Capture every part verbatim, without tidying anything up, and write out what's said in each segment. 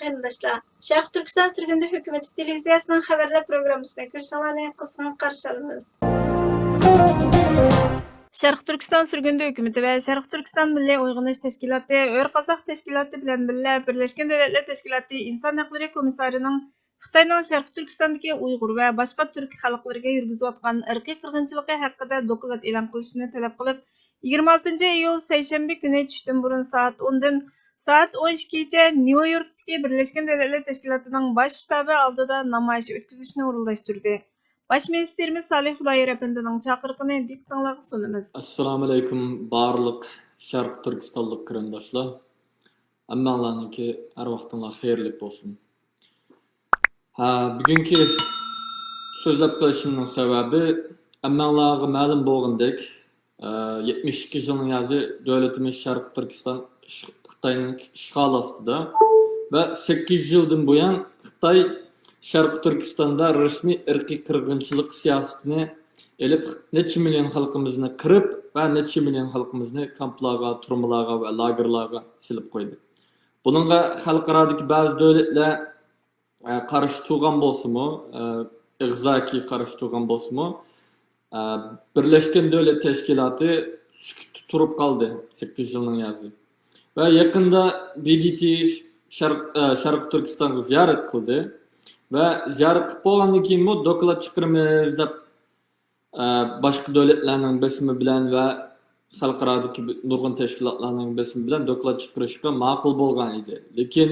قېرىنداشلار، شەرقىي تۈركىستان سۈرگۈندە ھۆكۈمىتى تېلېۋىزىيەسىنىڭ خەۋەرلەر پروگراممىسىنى كۆرۈشۈڭلارنى قىزغىن قارشى ئالىمىز. شەرقىي تۈركىستان سۈرگۈندە ھۆكۈمىتى ۋە شەرقىي تۈركىستان مىللىي ئويغىنىش تەشكىلاتى، ئۆر قازاق تەشكىلاتى بىلەن بىللە، بىرلەشكەن دۆلەتلەر تەشكىلاتى ئىنسان ھەقلىرى كومىسسارىنىڭ خىتاينىڭ شەرقىي تۈركىستاندىكى ئۇيغۇر ۋە باشقا تۈرك خەلقلىرىگە يۈرگۈزۈۋاتقان ئىرقىي قىرغىنچىلىقى ھەققىدە دوكلات ئېلان قىلىشىنى تەلەپ قىلىپ، يىگىرمە ئالتىنچى ئيۇل سەيشەنبە كۈنى چۈشتىن بۇرۇن سائەت ئوندىن سائەت ئون ئىككىگىچە نيۇ يوركتىكى بىرلەشكەن دۆلەتلەر تەشكىلاتىنىڭ باش شتابى ئالدىدا نامايىش ئۆتكۈزۈشنى ئورۇنلاشتۇردى. باش مىنىستىرىمىز سالىھ خۇدايار ئەپەندىنىڭ چاقىرىقىنى دىققىتىڭلارغا سۇنىمىز. ئەسسالامۇئەلەيكۇم، بارلىق شەرقىي تۈركىستانلىق قېرىنداشلار. ھەممەڭلارنىڭكى ھەر ۋاقتىڭلار خەيرلىك بولسۇن. ھە، بۈگۈنكى سۆزلەپ قېلىشىمنىڭ سەۋەبى، ھەممەڭلارغا مەلۇم بولغىنىدەك، ئە، يەتمىش ئىككى يىلنىڭ يازى دۆلىتىمىز شەرقىي تۈركىستان ئىش-، خىتاينىڭ ئىشغالى ئاستىدا ۋە سەككىز يىلدىن بۇيان خىتاي شەرقىي تۈركىستاندا رەسمىي ئىرقىي قىرغىنچىلىق سىياسىتىنى ئېلىپ، نەچچە مىليون خەلقىمىزنى قىرىپ ۋە نەچچە مىليون خەلقىمىزنى كامپلارغا، تۈرمىلەرگە ۋە لاگېرلارغا سېلىپ قويدى. بۇنىڭغا خەلقئارادىكى بەزى دۆلەتلەر، ئە، قارشى تۇرغان بولسىمۇ، ئە، ئېغىزاكى قارشى تۇرغان بولسىمۇ، ئە، بىرلەشكەن دۆلەت تەشكىلاتى سۈكۈتتە تۇرۇپ قالدى سەككىز يىلنىڭ يازى. ۋە يېقىندا بى دى تى شەرق-، ئە، شەرقىي تۈركىستانغا زىيارەت قىلدى. ۋە زىيارەت قىلىپ بولغاندىن كېيىنمۇ دوكلات چىقىرىمىز دەپ، ئە، باشقا دۆلەتلەرنىڭ بېسىمى بىلەن ۋە خەلقئارادىكى بى-، نۇرغۇن تەشكىلاتلارنىڭ بېسىمى بىلەن دوكلات چىقىرىشقا ماقۇل بولغان ئىدى. لېكىن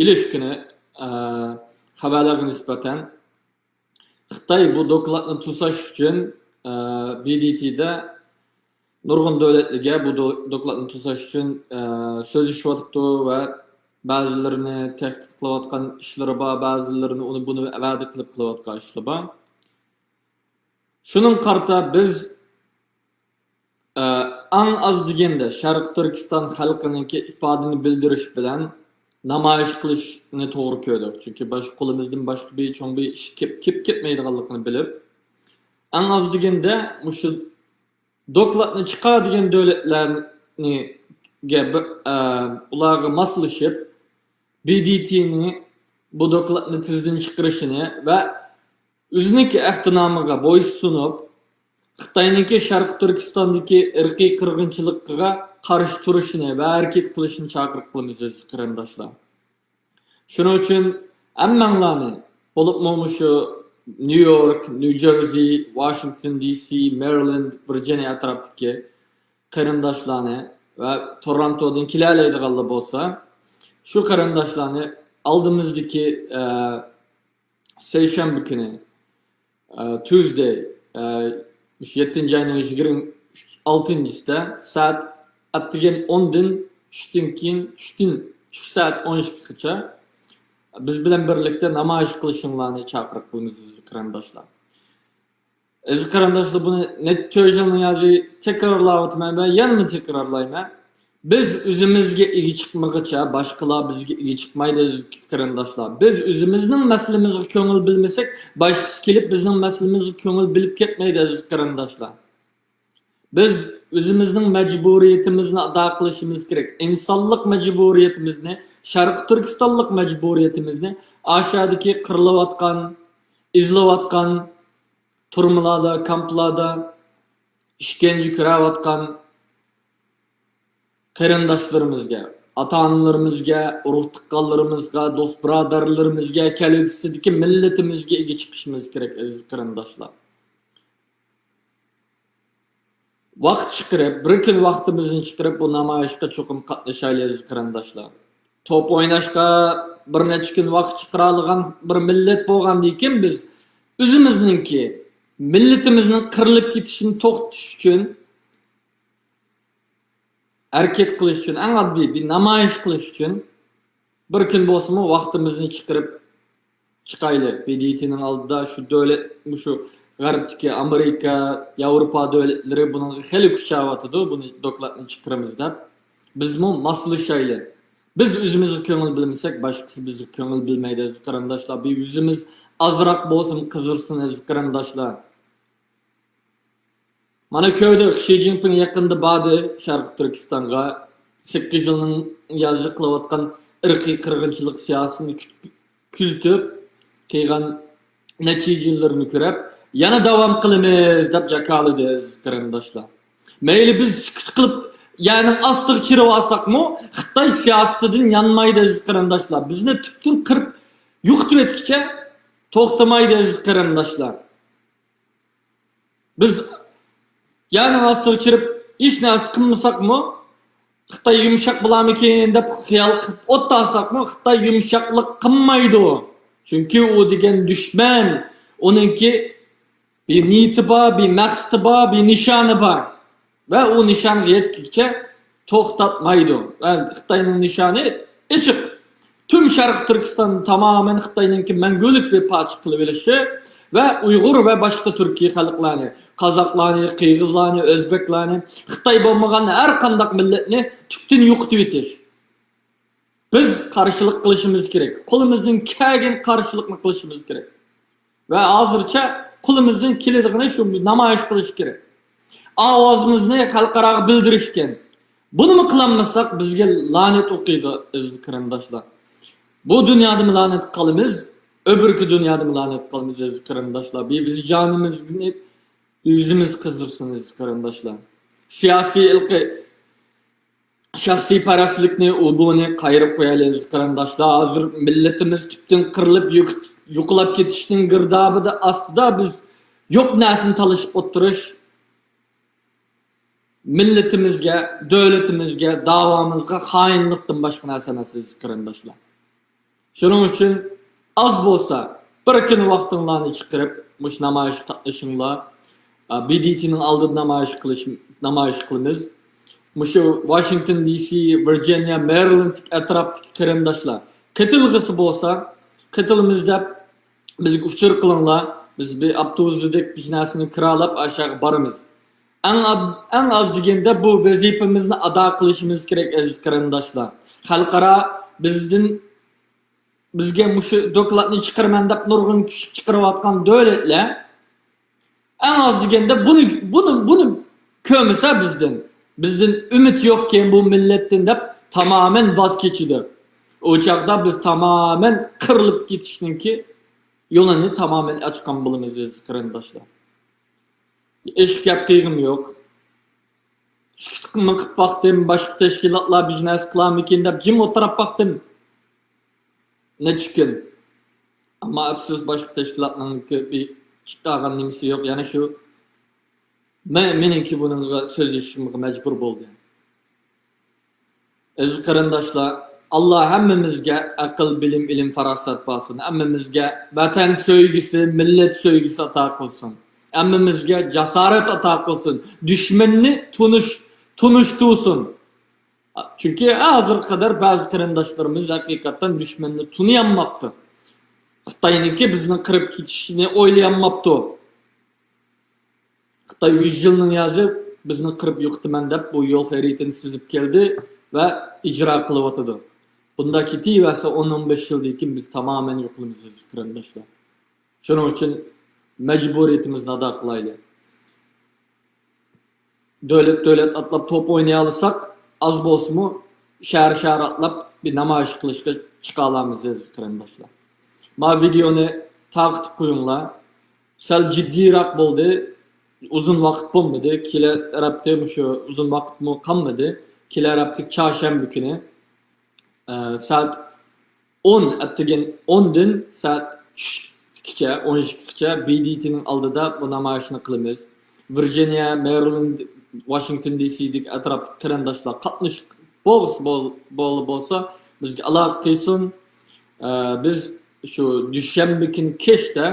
ئېلىشكۈنى، ئە، خەۋەرلەرگە نىسبەتەن خىتاي بۇ دوكلاتنى توساش ئۈچۈن، ئە، بى دى تىدە نۇرغۇن دۆلەتلەرگە بۇ دو-، دوكلاتنى توساش ئۈچۈن، ئە، سۆزلىشىۋاتىدۇ ۋە بەزىلىرىنى تەھدىت قىلىۋاتقان ئىشلىرى بار، بەزىلىرىنى ئۇنى بۇنى ۋەدە قىلىپ قىلىۋاتقان ئىشلىرى بار. شۇنىڭغا قارىتا بىز، ئە، ئەڭ ئاز دېگەندە شەرقىي تۈركىستان خەلقىنىڭكى ئىپادىنى بىلدۈرۈش بىلەن نامايىش قىلىشنى توغرا كۆردۇق. چۈنكى باشقا قولىمىزدىن باشقا بىر چوڭ بىر ئىش كېلىپ، كېلىپ كەتمەيدىغانلىقىنى بىلىپ، ئەڭ ئاز دېگەندە مۇشۇ دوكلاتنى چىقارىدىغان دۆلەتلەرنىگە بىر، ئە، ئۇلارغا ماسلىشىپ، بى دى تىنى بۇ دوكلاتنى تېزدىن چىقىرىشىنى ۋە ئۆزىنىڭكى ئەھدىنامىغا بويسۇنۇپ، خىتاينىڭكى شەرقىي تۈركىستاندىكى ئىرقىي قىرغىنچىلىقىغا قارشى تۇرۇشىنى ۋە ھەرىكەت قىلىشىنى چاقىرىق قىلىمىز، ئەزىز قېرىنداشلار. شۇنىڭ ئۈچۈن ھەممەڭلارنى، بولۇپمۇ مۇشۇ نيۇ يورك، نيۇ جېرسى، ۋاشىنگتون دى سى، مېرىلېند، ۋىرجىنىيە ئەتراپتىكى قېرىنداشلارنى ۋە تورونتودىن كېلەلەيدىغانلار بولسا، شۇ قېرىنداشلارنى ئالدىمىزدىكى، ئە، سەيشەنبە كۈنى، ئە، تۈزدەي، ئە، مۇشۇ يەتتىنچى ئاينىڭ يىگىرمە ئالتىنچىسىدا سائەت ئەتىگەن ئوندىن، چۈشتىن كېيىن، چۈشتىن، چۈش سائەت ئون ئىككىگىچە بىز بىلەن بىرلىكتە نامايىش قىلىشىڭلارنى چاقىرىق قىلىمىز، ئەزىز قېرىنداشلار. ئەزىز قېرىنداشلار، بۇنى نەچچە يىلنىڭ يازى تەكرارلاۋاتىمەن ۋە يەنىمۇ تەكرارلايمەن. بىز ئۆزىمىزگە ئىگە چىقمىغىچە، باشقىلار بىزگە ئىگە چىقمايدۇ، ئەزىز قېرىنداشلار. بىز ئۆزىمىزنىڭ مەسىلىمىزگە كۆڭۈل بۆلمىسەك، باشقىسى كېلىپ بىزنىڭ مەسىلىمىزگە كۆڭۈل بۆلۈپ كەتمەيدۇ، ئەزىز قېرىنداشلار. بىز ئۆزىمىزنىڭ مەجبۇرىيىتىمىزنى ئادا قىلىشىمىز كېرەك. ئىنسانلىق مەجبۇرىيىتىمىزنى، شەرقىي تۈركىستانلىق مەجبۇرىيىتىمىزنى، ئاشۇدىكى قىرىلىۋاتقان، ئېزىلىۋاتقان تۈرمىلەردە، كامپلاردا ئىشكەنجە كۆرۈۋاتقان قېرىنداشلىرىمىزغا، ئاتا-ئانىلىرىمىزغا، ئۇرۇق-تۇغقانلىرىمىزغا، دوست-بۇرادەرلىرىمىزگە، كەلگۈسىدىكى مىللىتىمىزگە ئىگە چىقىشىمىز كېرەك، ئەزىز قېرىنداشلار. ۋاقىت چىقىرىپ، بىر كۈن ۋاقتىمىزنى چىقىرىپ، بۇ نامايىشقا چوقۇم قاتنىشايلى، ئەزىز قېرىنداشلار. توپ ئويناشقا بىر نەچچە كۈن ۋاقىت چىقىرالىغان بىر مىللەت بولغاندىكىن، بىز ئۆزىمىزنىڭكى، مىللىتىمىزنىڭ قىرىلىپ كېتىشىنى توختىتىش ئۈچۈن، ھەرىكەت قىلىش ئۈچۈن، ئەڭ ئاددىي بىر نامايىش قىلىش ئۈچۈن بىر كۈن بولسىمۇ ۋاقتىمىزنى چىقىرىپ چىقايلى. بى دى تىنىڭ ئالدىدا شۇ دۆلەت، مۇشۇ غەربتىكى ئامېرىكا، ياۋروپا دۆلەتلىرى بۇنىڭغا خېلى كۈچەۋاتىدۇ، بۇنى دوكلاتنى چىقىرىمىز دەپ. بىزمۇ ماسلىشايلى. بىز ئۆزىمىزگە كۆڭۈل بۆلمىسەك، باشقىسى بىزگە كۆڭۈل بۆلمەيدۇ، ئەزىز قېرىنداشلار. بىر يۈزىمىز ئازراق بولسۇن قىزىرسۇن، ئەزىز قېرىنداشلار. مانا كۆردۇق، شى جىنپىڭ يېقىندا باردى شەرقىي تۈركىستانغا. سەككىز يىلنىڭ يازى قىلىۋاتقان ئىرقىي قىرغىنچىلىق سىياسىتىنى كۈت-، كۆزىتىپ، قىلغان نەتىجىلىرىنى كۆرۈپ، يەنە داۋام قىلىمىز دەپ جاكارلىدى، ئەزىز قېرىنداشلار. مەيلى بىز سۈكۈت قىلىپ، يەرنىڭ ئاستىغا چىرىۋالساقمۇ، خىتاي سىياسىتىدىن يانمايدۇ، ئەزىز قېرىنداشلار. بىزنى تۈپتىن قىرىپ يوقىتىۋەتكۈچە توختىمايدۇ، ئەزىز قېرىنداشلار. بىز يەرنىڭ ئاستىغا چىرىپ، ھېچ نەرسە قىلمىساقمۇ، خىتاي يۇمشاق بولارمىكىن دەپ خىيال قىلىپ ئولتۇرساقمۇ، خىتاي يۇمشاقلىق قىلمايدۇ. چۈنكى ئۇ دېگەن دۈشمەن، ئۇنىڭكى بىر نىيىتى بار، بىر مەقسىتى بار، بىر نىشانى بار. ۋە ئۇ نىشانغا يەتكۈچە توختاتمايدۇ. ۋە خىتاينىڭ نىشانى ئېچىق. پۈتۈن شەرقىي تۈركىستاننى تامامەن خىتاينىڭكى مەڭگۈلۈك بىر پارچە قىلىۋېلىشى ۋە ئۇيغۇر ۋە باشقا تۈركىي خەلقلەرنى، قازاقلارنى، قىرغىزلارنى، ئۆزبەكلەرنى، خىتاي بولمىغان ھەر قانداق مىللەتنى تۈپتىن يوقىتىۋېتىش. بىز قارشىلىق قىلىشىمىز كېرەك. قولىمىزدىن كەلگەن قارشىلىقنى قىلىشىمىز كېرەك. ۋە ھازىرچە قولىمىزدىن كېلىدىغىنى شۇ نامايىش قىلىش كېرەك. ئاۋازىمىزنى خەلقئاراغا بىلدۈرۈشكەن. بۇنىمۇ قىلالمىساق، بىزگە لانەت ئوقۇيدۇ، ئەزىز قېرىنداشلار. بۇ دۇنيادىمۇ لانەت قالىمىز، ئۆبۈركى دۇنيادىمۇ لانەت قالىمىز، ئەزىز قېرىنداشلار. بىر ۋىجدانىمىزنى ئۆزىمىز قىزىرسۇن، ئەزىز قېرىنداشلار. سىياسىي، ئىرقىي شەخسىيپەرەسلىكنى، ئۇ بۇنى قايرىپ قويايلى، ئەزىز قېرىنداشلار. ھازىر مىللىتىمىز تۈپتىن قىرىلىپ، يوق-، يوقىلاپ كېتىشنىڭ گىردابىدا ئاستىدا بىز يوق نەرسىنى تالىشىپ ئولتۇرۇش مىللىتىمىزگە، دۆلىتىمىزگە، داۋامىزغا خائىنلىقتىن باشقا نەرسە ئەمەس، ئەزىز قېرىنداشلار. شۇنىڭ ئۈچۈن ئاز بولسا بىر كۈن ۋاقتىڭلارنى چىقىرىپ، مۇشۇ نامايىشقا قاتنىشىڭلار. ئا، بى دى تىنىڭ ئالدىدا نامايىش قىلىش، نامايىش قىلىمىز. مۇشۇ ۋاشىنگتون دى سى، ۋىرجىنىيە، مېرىلېند ئەتراپتىكى قېرىنداشلار، قېتىلغۇسى بولسا، قېتىلىمىز دەپ بىزگە ئۇچۇر قىلىڭلار. بىز بىر ئاپتوبۇسدەك بىر نەرسىنى كىرالاپ، ئاشۇ يەرگە بارىمىز. ئەڭ ئا-، ئەڭ ئاز دېگەندە بۇ ۋەزىپىمىزنى ئادا قىلىشىمىز كېرەك، ئەزىز قېرىنداشلار. خەلقئارا بىزدىن، بىزگە مۇشۇ دوكلاتنى چىقىرىمەن دەپ نۇرغۇن كۈچ چىقىرىۋاتقان دۆلەتلەر ئەڭ ئاز دېگەندە بۇنى، بۇنى، بۇنى كۆرمىسە بىزدىن، بىزدىن ئۈمىد يوقكەن بۇ مىللەتتىن دەپ تامامەن ۋاز كېچىدۇ. ئۇ چاغدا بىز تامامەن قىرىلىپ كېتىشنىڭكى يولىنى تامامەن ئاچقان بولىمىز، ئەزىز قېرىنداشلار. ھېچ گەپ قىلغۇم يوق. سۈكۈت قىلماي قىلىپ باقتىم، باشقا تەشكىلاتلار بىر نەرسە قىلارمىكىن دەپ جىم ئولتۇرۇپ باقتىم نەچچە كۈن. ئەمما ئەپسۇس، باشقا تەشكىلاتنىڭ كۆپى چىقارغان نېمىسى يوق. يەنە شۇ مەن، مېنىڭكى بۇنىڭغا سۆزلىشىشىمغا مەجبۇر بولدى. ئەزىز قېرىنداشلار، ئاللا ھەممىمىزگە ئەقىل، بىلىم، ئىلىم، پاراسەت بەرسۇن. ھەممىمىزگە ۋەتەن سۆيگۈسى، مىللەت سۆيگۈسى ئاتا قىلسۇن. ھەممىمىزگە جاسارەت ئاتا قىلسۇن. دۈشمەننى تونۇش، تونۇشتۇرسۇن. چۈنكى ھازىرغا قەدەر بەزى قېرىنداشلىرىمىز ھەقىقەتەن دۈشمەننى تونۇيالماپتۇ. خىتاينىڭكى بىزنى قىرىپ كېتىشىنى ئويلىيالماپتۇ. خىتاي يۈز يىلنىڭ يازى بىزنى قىرىپ يوقىتىمەن دەپ بۇ يول خەرىتىنى سىزىپ كەلدى ۋە ئىجرا قىلىۋاتىدۇ. بۇنداق كېتىۋەرسە، ئون، ئون بەش يىلدىن كېيىن بىز تامامەن يوقىلىمىز، ئەزىز قېرىنداشلار. شۇنىڭ ئۈچۈن مەجبۇرىيىتىمىزنى ئادا قىلايلى. دۆلەت، دۆلەت ئاتلاپ توپ ئوينىيالىساق، ئاز بولسىمۇ شەھەر، شەھەر ئاتلاپ بىر نامايىش قىلىشقا چىقالامىز، ئەزىز قېرىنداشلار. ما ۋىدېونى تارقىتىپ قويۇڭلار. سەل جىددىيراق بولدى. ئۇزۇن ۋاقىت بولمىدى. كېلەر ھەپتە مۇشۇ ئۇزۇن ۋاقىتمۇ قالمىدى. كېلەر ھەپتە چارشەنبە كۈنى، ئە، سائەت ئون، ئەتىگەن ئوندىن سائەت چۈشكىچە، ئون ئىككىگىچە بى دى تىنىڭ ئالدىدا بۇ نامايىشنى قىلىمىز. ۋىرجىنىيە، مېرىلېند، ۋاشىنگتون دى سىدىكى ئەتراپتىكى قېرىنداشلار قاتنىشىپ بولغۇسى بول-، بول-، بولسا، بىزگە ئالاقە قىلسۇن. ئە، بىز شۇ دۈشەنبە كۈنى كەچتە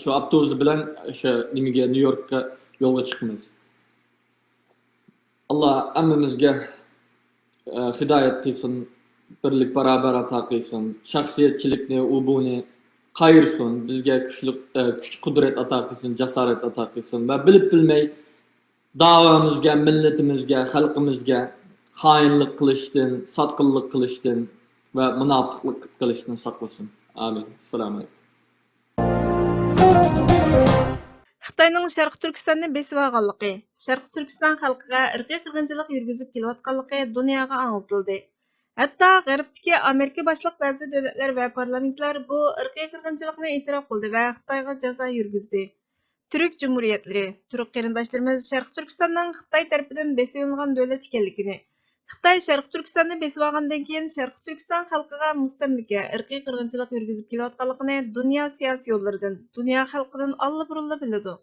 شۇ ئاپتوبۇس بىلەن شۇ نېمىگە، نيۇ يوركقا يولغا چىقىمىز. ئاللا ھەممىمىزگە، ئە، ھىدايەت قىلسۇن، بىرلىك باراۋەر ئاتا قىلسۇن، شەخسىيەتچىلىكنى، ئۇ بۇنى قايرىسۇن، بىزگە كۈچلۈك، ئە، كۈچ قۇدرەت ئاتا قىلسۇن، جاسارەت ئاتا قىلسۇن ۋە بىلىپ بىلمەي داۋامىزگە، مىللىتىمىزگە، خەلقىمىزگە خائىنلىق قىلىشتىن، ساتقىنلىق قىلىشتىن ۋە مۇناپىقلىق قىلىشتىن ساقلىسۇن. ئامىن. ئەسسالامۇ ئەلەيكۇم. خىتاينىڭ شەرقىي تۈركىستاننى بېسىۋالغانلىقى، شەرقىي تۈركىستان خەلقىگە ئىرقىي قىرغىنچىلىق يۈرگۈزۈپ كېلىۋاتقانلىقى دۇنياغا ئاڭلىتىلدى. ھەتتا غەربتىكى ئامېرىكا باشلىق بەزى دۆلەتلەر ۋە پارلامېنتلار بۇ ئىرقىي قىرغىنچىلىقنى ئېتىراپ قىلدى ۋە خىتايغا جازا يۈرگۈزدى. تۈرك جۇمھۇرىيەتلىرى، تۈرك قېرىنداشلىرىمىز شەرقىي تۈركىستاننىڭ خىتاي تەرىپىدىن بېسىۋېلىنغان دۆلەت ئىكەنلىكىنى، خىتاي شەرقىي تۈركىستاننى بېسىۋالغاندىن كېيىن شەرقىي تۈركىستان خەلقىگە مۇستەملىكە، ئىرقىي قىرغىنچىلىق يۈرگۈزۈپ كېلىۋاتقانلىقىنى دۇنيا سىياسىي يوللىرىدىن، دۇنيا خەلقىدىن ئاللىبۇرۇنلا بىلىدۇ.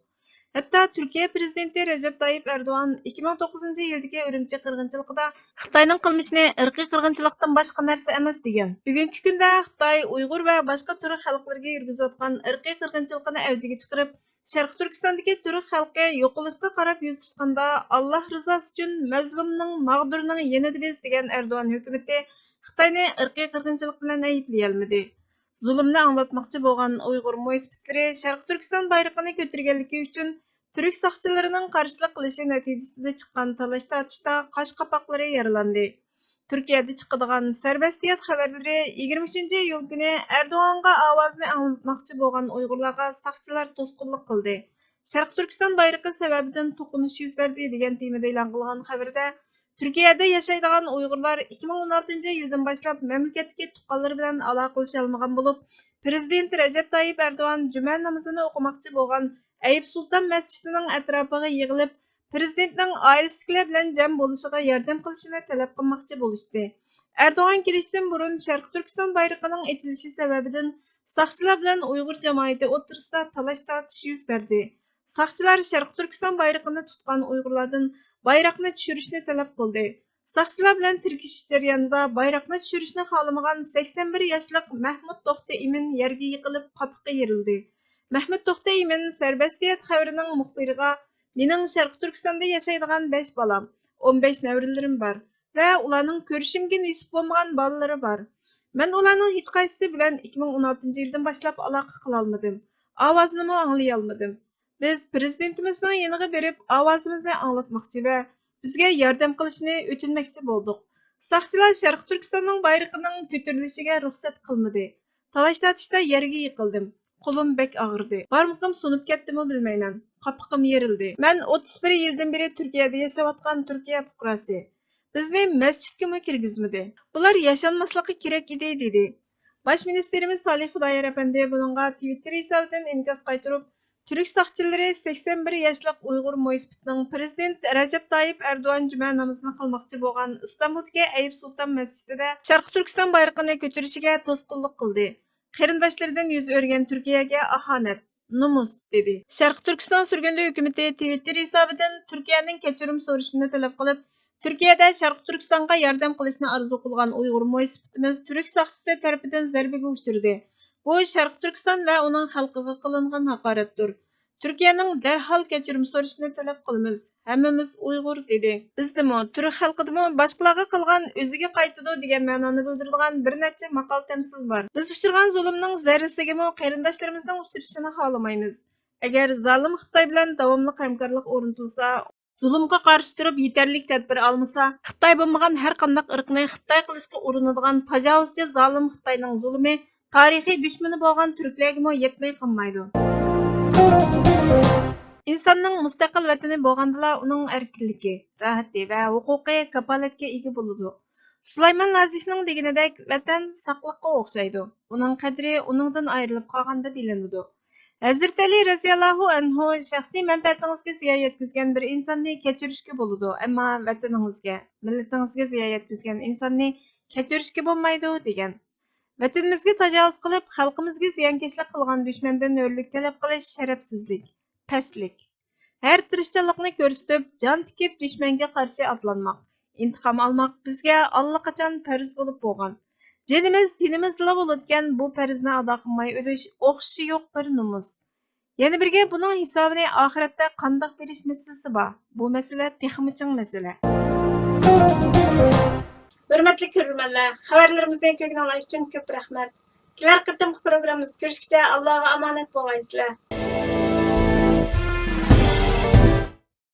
ھەتتا تۈركىيە پىرېزىدېنتى رەجەپ تايىپ ئەردوغان ئىككى مىڭ توققۇزىنچى يىلدىكى ئۈرۈمچى قىرغىنچىلىقىدا خىتاينىڭ قىلمىشىنى ئىرقىي قىرغىنچىلىقتىن باشقا نەرسە ئەمەس دېگەن. بۈگۈنكى كۈندە خىتاي ئۇيغۇر ۋە باشقا تۈرك خەلقلىرىگە يۈرگۈزۈۋاتقان ئىرقىي قىرغىنچىلىقىنى ئەۋجىگە چىقىرىپ، شەرقىي تۈركىستاندىكى تۈرك خەلقى يوقىلىشقا قاراپ يۈز تۇتقاندا، ئاللاھ رىزاسى ئۈچۈن مەزلۇمنىڭ، ماغدۇرنىڭ يېنىدا بىز دېگەن ئەردوغان ھۆكۈمىتى خىتاينى ئىرقىي قىرغىنچىلىق بىلەن ئەيىبلىيەلمىدى. زۇلۇمنى ئاڭلاتماقچى بولغان ئۇيغۇر مويسىپىتلىرى شەرقىي تۈركىستان بايرىقىنى كۆتۈرگەنلىكى ئۈچۈن تۈرك ساقچىلىرىنىڭ قارشىلىق قىلىشى نەتىجىسىدە چىققان تالاش-تارتىشتا قاش قاپاقلىرى يارىلاندى. تۈركىيەدە چىقىدىغان سەربەستىيەت خەۋەرلىرى يىگىرمە ئۈچىنچى ئىيۇل كۈنى ئەردوغانغا ئاۋازىنى ئاڭلاتماقچى بولغان ئۇيغۇرلارغا ساقچىلار توسقۇنلۇق قىلدى. شەرقىي تۈركىستان بايرىقى سەۋەبىدىن توقۇنۇش يۈز بەردى دېگەن تېمىدا ئېلان قىلغان خەۋىرىدە، تۈركىيەدە ياشايدىغان ئۇيغۇرلار ئىككى مىڭ ئون ئالتىنچى يىلدىن باشلاپ مەملىكەتتىكى تۇغقانلىرى بىلەن ئالاقىلىشالمىغان بولۇپ، پىرېزىدېنت رەجەپ تايىپ ئەردوغان جۈمە نامىزىنى ئوقۇماقچى بولغان ئەيىپ سۇلتان مەسچىتىنىڭ ئەتراپىغا يىغىلىپ، پىرېزىدېنتنىڭ ئائىلىسىدىكىلەر بىلەن جەم بولۇشىغا ياردەم قىلىشىنى تەلەپ قىلماقچى بولۇشتى. ئەردوغان كېلىشتىن بۇرۇن شەرقىي تۈركىستان بايرىقىنىڭ ئېچىلىشى سەۋەبىدىن ساقچىلار بىلەن ئۇيغۇر جامائىتى ئوتتۇرىسىدا تالاش-تارتىش يۈز بەردى. ساقچىلار شەرقىي تۈركىستان بايرىقىنى تۇتقان ئۇيغۇرلاردىن بايراقنى چۈشۈرۈشنى تەلەپ قىلدى. ساقچىلار بىلەن تىركىشىش جەريانىدا بايراقنى چۈشۈرۈشنى خالىمىغان سەكسەن بىر ياشلىق مەھمۇت توختى ئىمىن يەرگە يىقىلىپ، قاپىقى يېرىلدى. مەھمۇت توختى ئىمىن سەربەستىيەت خەۋىرىنىڭ مۇخبىرىغا، مېنىڭ شەرقىي تۈركىستاندا ياشايدىغان بەش بالام، ئون بەش نەۋرىلىرىم بار ۋە ئۇلارنىڭ كۆرۈشۈمگە نېسىپ بولمىغان بالىلىرى بار. مەن ئۇلارنىڭ ھېچقايسىسى بىلەن ئىككى مىڭ ئون ئالتىنچى يىلدىن باشلاپ ئالاقە قىلالمىدىم. ئاۋازىنىمۇ ئاڭلىيالمىدىم. بىز پىرېزىدېنتىمىزنىڭ يېنىغا بېرىپ، ئاۋازىمىزنى ئاڭلاتماقچى ۋە بىزگە ياردەم قىلىشىنى ئۆتۈنمەكچى بولدۇق. ساقچىلار شەرقىي تۈركىستاننىڭ بايرىقىنىڭ كۆتۈرۈلۈشىگە رۇخسەت قىلمىدى. تالاش-تارتىشتا يەرگە يىقىلدىم. قولۇم بەك ئاغرىدى. بارمىقىم سۇنۇپ كەتتىمۇ بىلمەيمەن. قاپىقىم يېرىلدى. مەن ئوتتۇز بىر يىلدىن بېرى تۈركىيەدە ياشاۋاتقان تۈركىيە پۇقراسى. بىزنى مەسچىتكىمۇ كىرگۈزمىدى. بۇلار ياشانماسلىقى كېرەك ئىدى، دېدى. باش مىنىستىرىمىز سالىھ خۇدايار ئەپەندى بۇنىڭغا تىۋىتتېر ھېسابىدىن ئىنكاس قايتۇرۇپ، تۈرك ساقچىلىرى سەكسەن بىر ياشلىق ئۇيغۇر مويسىپىتنىڭ پىرېزىدېنت رەجەپ تايىپ ئەردوغان جۈمە نامىزىنى قىلماقچى بولغان ئىستانبۇلدىكى ئەيىپ سۇلتان مەسچىتىدە شەرقىي تۈركىستان بايرىقىنى كۆتۈرۈشىگە توسقۇنلۇق قىلدى. قېرىنداشلىرىدىن يۈز ئۆرۈگەن تۈركىيەگە ئاھانەت، نومۇس، دېدى. شەرقىي تۈركىستان سۈرگۈندە ھۆكۈمىتى تىۋىتتېر ھېسابىدىن تۈركىيەنىڭ كەچۈرۈم سورىشىنى تەلەپ قىلىپ، تۈركىيەدە شەرقىي تۈركىستانغا ياردەم قىلىشنى ئارزۇ قىلغان ئۇيغۇر مويسىپىتىمىز تۈرك ساقچىسى تەرىپىدىن زەربىگە ئۇچرىدى. بۇ شەرقىي تۈركىستان ۋە ئۇنىڭ خەلقىگە قىلىنغان ھاقارەتتۇر. تۈركىيەنىڭ دەرھال كەچۈرۈم سورىشىنى تەلەپ قىلىمىز. ھەممىمىز ئۇيغۇر، دېدى. بىزدىمۇ، تۈرك خەلقىدىمۇ باشقىلارغا قىلغان ئۆزىگە قايتىدۇ دېگەن مەنانى بىلدۈرىدىغان بىر نەچچە ماقال-تەمسىل بار. بىز ئۇچرىغان زۇلۇمنىڭ زەررىسىگىمۇ قېرىنداشلىرىمىزنىڭ ئۇچرىشىنى خالىمايمىز. ئەگەر زالىم خىتاي بىلەن داۋاملىق ھەمكارلىق ئورنىتىلسا، زۇلۇمغا قارشى تۇرۇپ يېتەرلىك تەدبىر ئالمىسا، خىتاي بولمىغان ھەر قانداق ئىرقنى خىتاي قىلىشقا ئۇرۇنىدىغان تاجاۋۇزچى زالىم خىتاينىڭ زۇلۇمى تارىخىي دۈشمىنى بولغان تۈركلەرگىمۇ يەتمەي قالمايدۇ. ئىنساننىڭ مۇستەقىل ۋەتىنى بولغاندىلا ئۇنىڭ ئەركىنلىكى، راھىتى ۋە ھوقۇقى كاپالەتكە ئىگە بولىدۇ. سۇلايمان نازىفنىڭ دېگىنىدەك، ۋەتەن ساقلىققا ئوخشايدۇ، ئۇنىڭ قەدرى ئۇنىڭدىن ئايرىلىپ قالغاندا بىلىنىدۇ. ھەزرىتى ئەلى رەزىياللاھۇ ئەنھۇ، شەخسىي مەنپەئەتىڭىزگە زىيان يەتكۈزگەن بىر ئىنساننى كەچۈرۈشكە بولىدۇ، ئەمما ۋەتىنىڭىزگە، مىللىتىڭىزگە زىيان يەتكۈزگەن ئىنساننى كەچۈرۈشكە بولمايدۇ، دېگەن. ۋەتىنىمىزگە تاجاۋۇز قىلىپ، خەلقىمىزگە زىيانكەشلىك قىلغان دۈشمەندىن ھۆرلۈك تەلەپ قىلىش شەرەپسىزلىك، پەسلىك. ھەر تىرىشچانلىقنى كۆرسىتىپ، جان تىكىپ دۈشمەنگە قارشى ئاتلانماق، ئىنتىقام ئالماق بىزگە ئاللىقاچان پەرز بولۇپ بولغان. جېنىمىز تېنىمىزدىلا بولىدىكەن، بۇ پەرزنى ئادا قىلماي ئۆلۈش ئوخشىشى يوق بىر نومۇس. يەنە بىرگە بۇنىڭ ھېسابىنى ئاخىرەتتە قانداق بېرىش مەسىلىسى بار؟ بۇ مەسىلە تېخىمۇ چىڭ مەسىلە. ھۆرمەتلىك كۆرۈرمەنلەر، خەۋەرلىرىمىزنى كۆرگىنىڭلار ئۈچۈن كۆپ رەھمەت. كېلەر قېتىمقى پروگراممىمىزدا كۆرۈشكىچە ئاللاغا ئامانەت بولغايسىلەر.